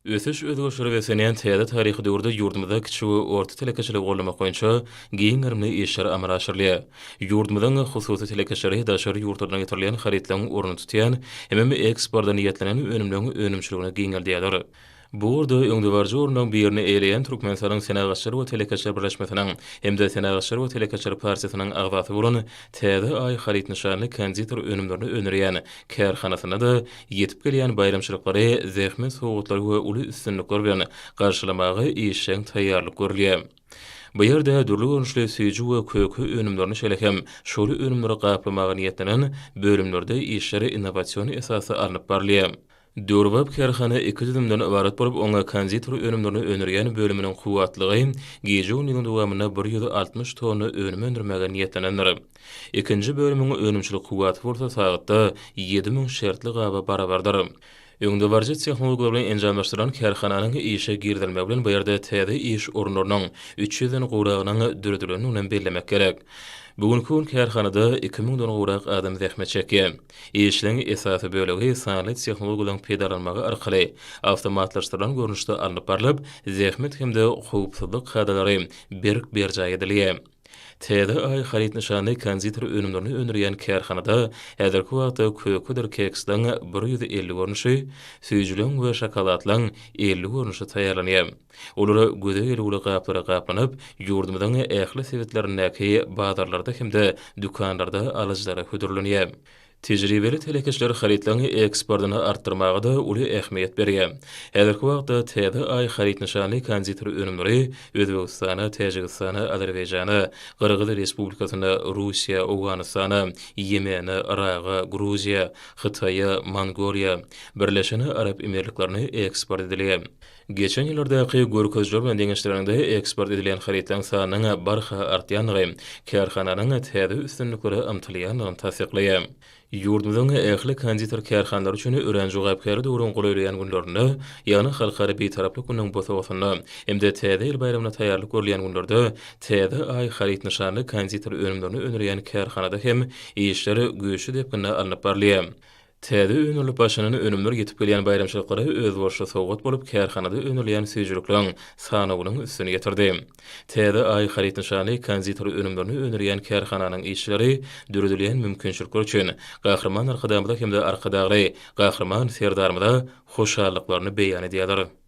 Ösüş-özgerişlere beslenýän täze taryhy döwürde ýurdumyzda kiçi we orta telekeçiligi goldamak boýunça giň gerimli işler amala aşyrylýar. Ýurdumyzyň hususy telekeçileri daşary ýurtlardan getirilýän harytlaryň ornuny tutýan hemem eksporta niýetlenen önümleriň önümçiligini giňeldýärler. Bu ugurda öňdebaryjy orunlaryň birini eýeleýän Türkmenistanyň Senagatçylar we telekeçiler birleşmesiniň hem-de Senagatçylar we telekeçiler partiýasynyň agzasy bolan Täze Aý haryt nyşanly konditer önümlerini öndürýän kärhanasynda-da ýetip gelýän baýramçylyklary zähmet sowgatlary we uly üstünlikler bilen garşylamaga işjeň taýýarlyk görülýär. Bu ýerde dürli görnüşli süýji we köke önümlerini şeýle hem şol önümleri gaplamaga niýetlenen bölümlerde işler innowasion esasda alnyp barylýar. Döwrebap kärhana iki düzümden ybarat bolup, oňa konditer önümlerini öndürýän bölüminiň kuwwatlygy gije-gündiziň dowamynda 160 tonna önüm öndürmäge niýetlenendir. Ikinji bölümiň önümçilik kuwwaty bolsa sagatda 7000 şertli gaba barabardyr. Öňdebaryjy tehnologiýalar bilen enjamlaşdyrylan kärhananyň işe girizilmegi bilen bu ýerde täze iş orunlarynyň üç ýüzden gowragynyň döredilendiginem bellemek gerek. Bu günki gün kärhanada iki müňden gowrak adam zähmet çekýär. Işiň esasy bölegi sanly tehnologiýalaryň peýdalanmagy arkaly awtomatlaşdyrylan görnüşde alnyp barlyp, zähmet hem-de howpsuzlyk kadalary berk berjaý edilýär. Täze Aý haryt nyşanly konditer önümlerini öndürýän kärhanada häzirki wagtda kökedir keksleň 150 görnüşi, süýjüleň we şokoladlaň 50 görnüşi taýýarlanýar. Olar göze gelüwli gaplara gaplanyp, ýurdumyzyň ähli sebitlerindäki bazarlarda hem-de dükanlarda alyjylara hödürlenýär. Tejribeli telekeçiler harytlaryň eksportyny artdyrmaga-da uly ähmiýet berýär. Häzirki wagtda Täze Aý haryt nyşanly konditer önümleri Özbegistana, Täjigistana, Azerbaýjana, Gyrgyz Respublikasyna, Russiýa, Owganystana, Ýemene, Yraga, Gruziýa, Hytaýa, Mongoliýa, Birleşen Arap Emirliklerine eksport edilýär. Geçen ýyllardaky görkezijiler bilen deňeşdireniňde eksport edilýän harytlaryň sanynyň barha artýandygy kärhananyň täze üstünliklere ymtylýandygyny tassyklaýar. Ýurdumyzyň ähli konditer kärhanalary üçin örän jogapkärli döwrüň golaýlaýan günlerinde, ýagny Halkara Bitaraplyk gününiň bosagasynda hem-de Täze ýyl baýramyna taýýarlyk görülýän günlerde Täze Aý haryt nyşanly konditer önümlerini öndürýän kärhanada hem işler güýçli depginde alnyp barylýar. Täze öndürilip başlanan önümler ýetip gelýän baýramçylyklara özboluşly sowgat bolup, kärhanada öndürilýän süýjülikleriň sanawynyň üstüni ýetirdi. Täze Aý haryt nyşanly konditer önümlerini öndürýän kärhananyň işçileri döredilýän mümkinçilikler üçin Gahryman Arkadagymyza hem-de Arkadagly Gahryman Serdarymyza hoşallyklaryny beýan edýärler.